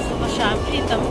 Sava hram khi tam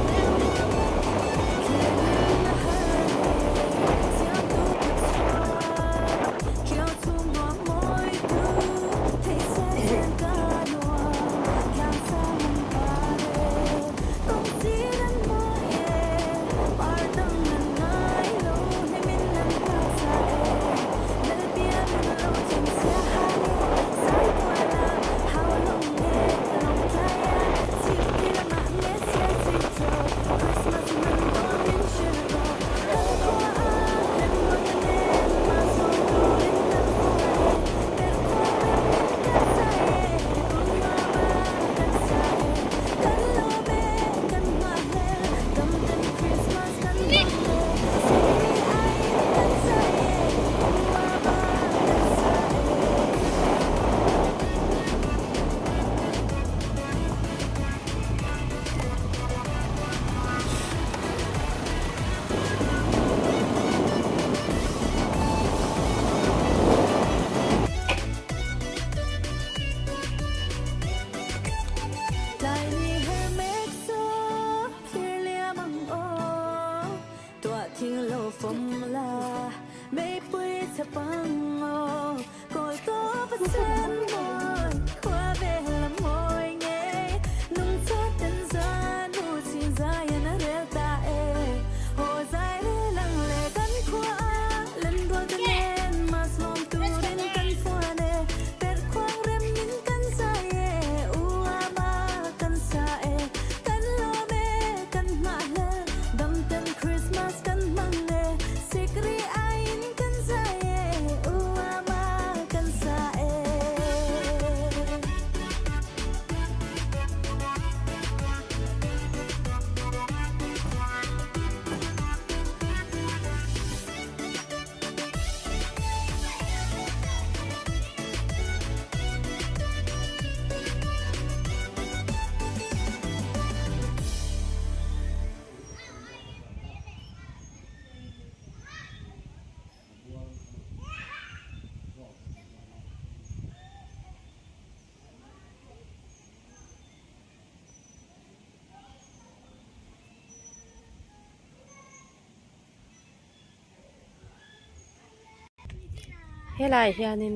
Helai hianin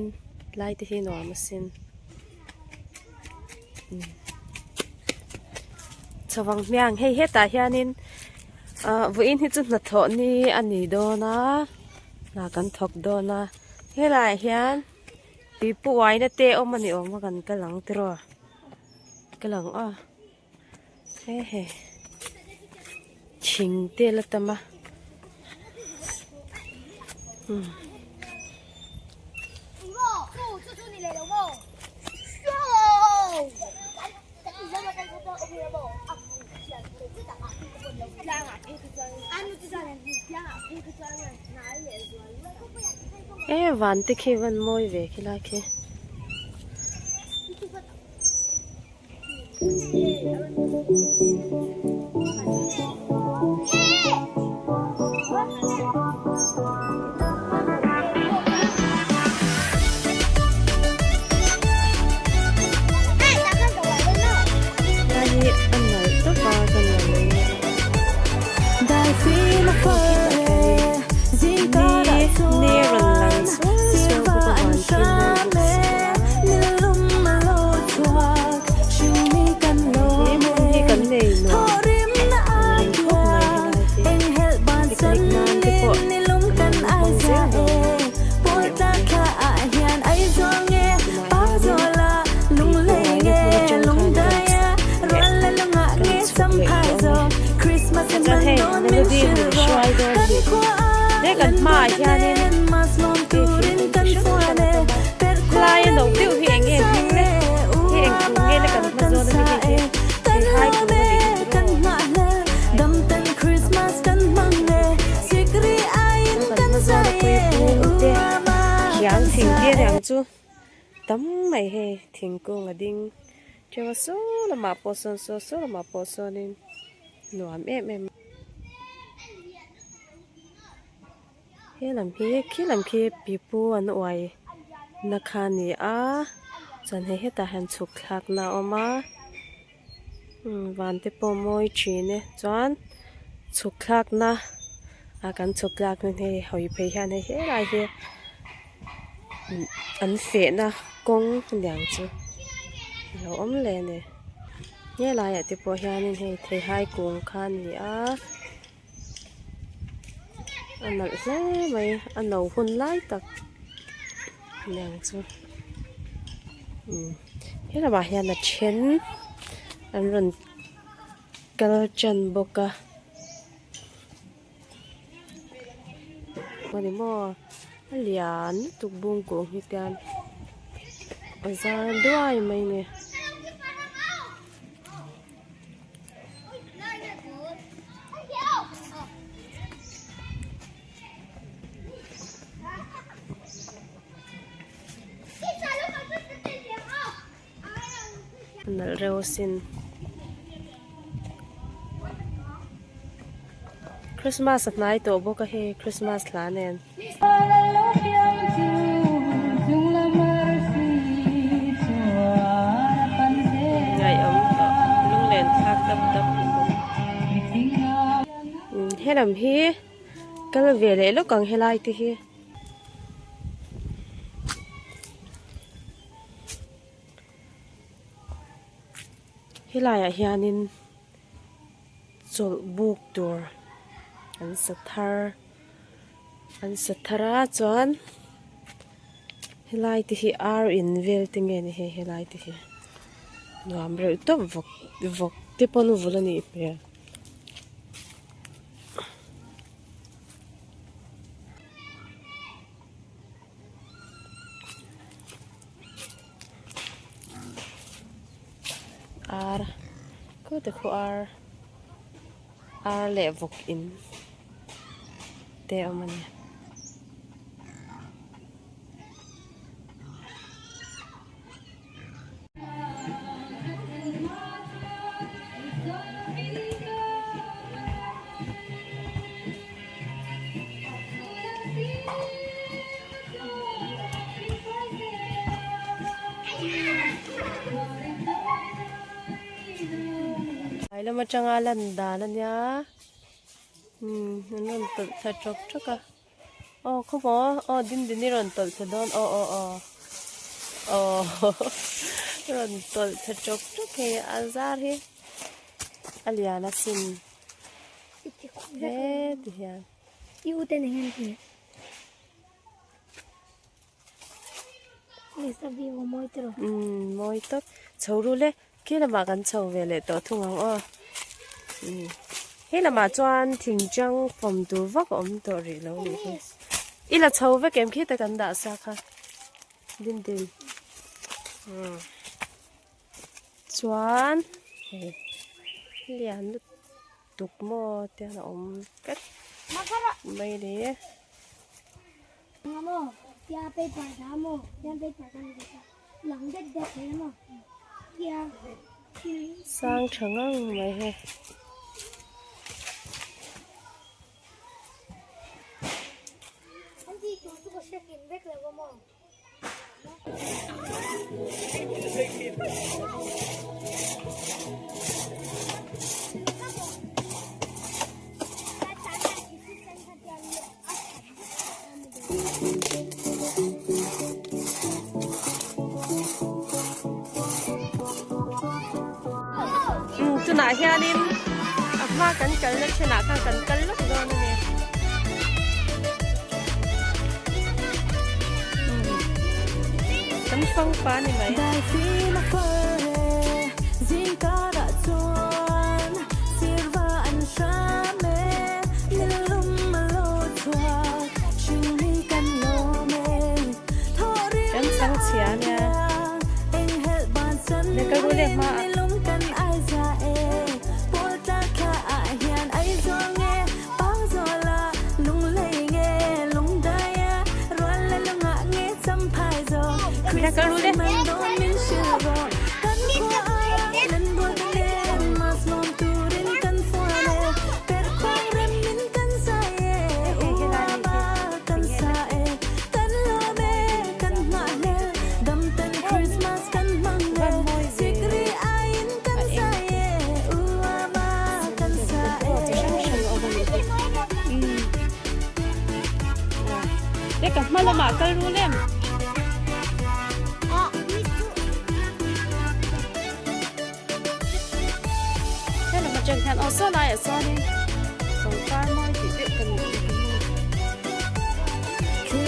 lai te hi nuam asin chawang hmiang hei hetah hianin ah vawiin hi chu hnathawh ni a ni dawn a hna kan thawk dawn a helaiah hian tui uaina te a awm a ni awm a kan kal ang tiraw kal ang aw. He he thing te la tam a umm. E van te khi van mawi ve khilai khi. Melody min hruai dawn a ni. He kan hmaah hianin hei thingkung chi hrang hrang a tam a, khawlaia no deuh hi eng nge hming le? Hei eng kung nge le kan hma zawn a ni hei hi hei hai kung a nih hi tiraw kan hma zawn a pui bung te khiang thing te a ni ang chu tam mai hei thingkung a ding teuh a saw lamah pawh sawn saw saw lamah pawh sawnin nuam em em. He lam hi khi lam khi pipu an uai na kha a ni a chuan hei hetah hian chhuk thlak na a awm a umm van te pawh mawi thin e chuan chhuk thlak na a kan chhuk thlak na hi hawi phei hian hei helai hi an feh na kawng aniang chu a lo awm leh a ni helai ah te pawh hianin hei theihai kung kha a ni a. A nalh hle mai a no hun lai tak aniang chu umm he lamah hian a then an rawn kal tan bawk a ani maw a lian lutuk bungkung hi tian a zar duai mai a ni. Nalh reuh asin Christmas a hnai tawh bawk a hei Christmas hla nen. Ngaihawm tawh lunglen thlak dap dap helam hi kal ve leh lawk ang helai te hi. Helaiah hianin. Chawlh buk tur an sa thar an sa thar a chuan helai te hi ar in vel te nge ni hei helai te hi nuam reuh tawp vawk vawk te pawn vul a nih hmel. Ar khawte khu ar ar leh vawk in te a awm a ni. Tlai lam atanga lan dan a nia umm an rawn tawlh thla tawk tawk a aw khawmaw aw dindini rawn tawlh thla dawn aw aw aw aw rawn tawlh thla tawk tawk hei a zar hi a lian asin he ti hian. I u ten eng an ti? Lisa view a mawi tawh. Umm mawi tawp. Chho ru le khi lamah kan chho ve leh tawh thung ang aw. Umm he lamah chuan thingchang fawm tur vak a awm tawh rih lo nih hi. I la chho vek em khi te kan dah sa kha. Din din. Umm chuan hei lian lutuk. Tuk maw te hian a awm vek mai a ni. Sang tha ngang mai hei. Tunah hianin a hma kan kalna thenah khan kan kal lawk dawn a ni. Kan fang pa ni mai. kal ru le. Te ka hma lamah kal ru lem. He lam atang hian aw saw laiah chuanin pangpar mawi tih deuh kan hmu. He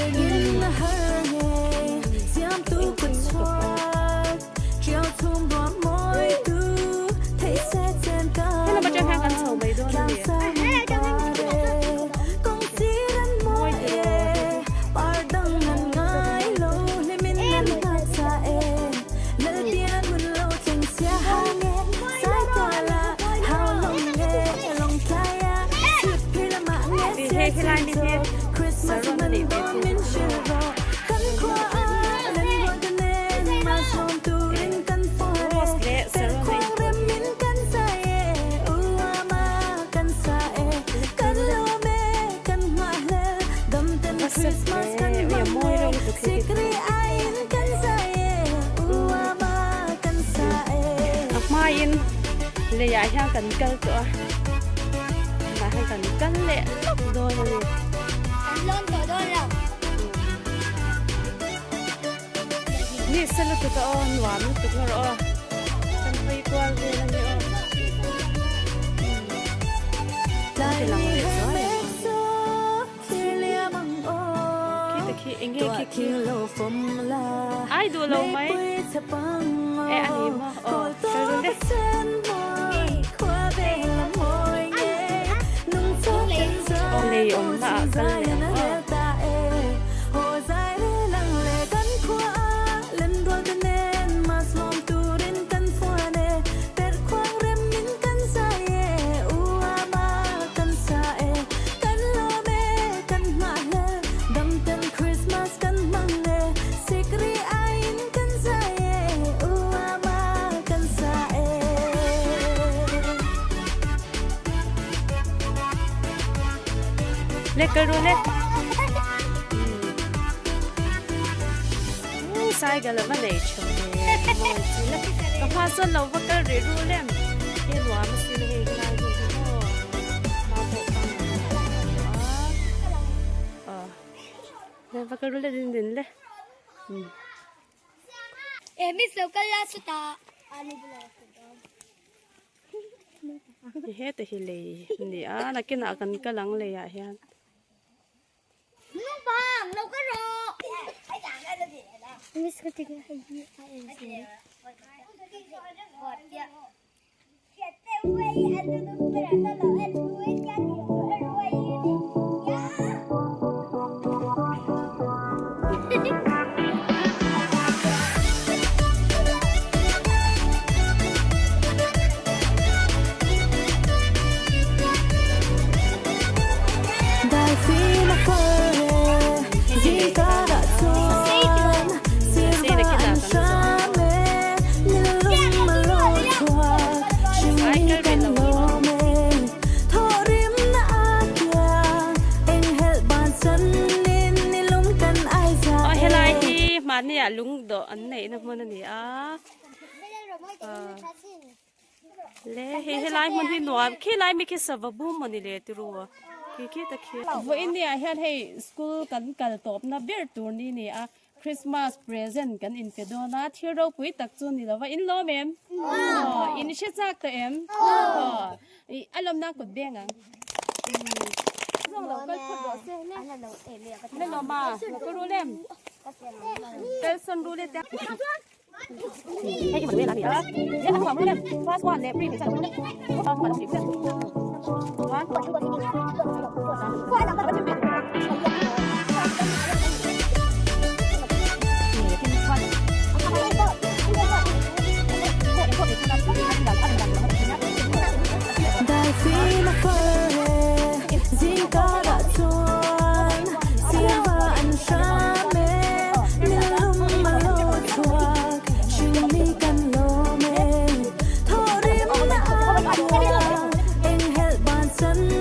lam atang hian kan chho mai dawn a ni. Mawi tih Hei helai mi hi saron a nih ve thung Rose leh saron a A hmain leiah hian kan kal tawh a, tunah hian kan kal leh lawk dawn a ni. Ni se lutuk a aw, nuam lutuk na rawh aw, kan hawi kual vel a ni aw. Kan ti lang leh zuai ang. Khi te khi eng nge khi khi ai duh lo mai e a ni maw aw kal dawn e. Aw lei awmna ah kal leh ang aw. Kan sa e, kan lawm e, kan nghahhlel damten Christmas kan hmang e, sikri aiin kan zai e, u ama kan sa e. Le kal ru le. Cycle a va nei tha ve mawi chu le. Ka hma chuan lo va kal rih ru lem. He nuam a sin hei helai hmun hi maw. Hma pawh kha a aw. Le va kal ru le din din le. E miss lo kal la chutah. Heta hi lei a ni a nakinah kan kal ang leiah hian. Aw helai hi mahniah lungdawh an neihna hmun a ni a. Le hei helai hmun hi nuam khi lai mi khi sava bum maw ni le tiro khi khi ta khi. Vawiin ni ah hian hei school kan kal tawp na ber tur ni ni a Christmas present kan in pe dawn a thil ropui tak chu ni lova in lawm em? Aw in hre chak tawh em? Aw ih a lawm nan kut beng ang. Zawng lo kal phawt rawh se le. Le lawm a lo ka rul em? Kalsawn rul e te. chan.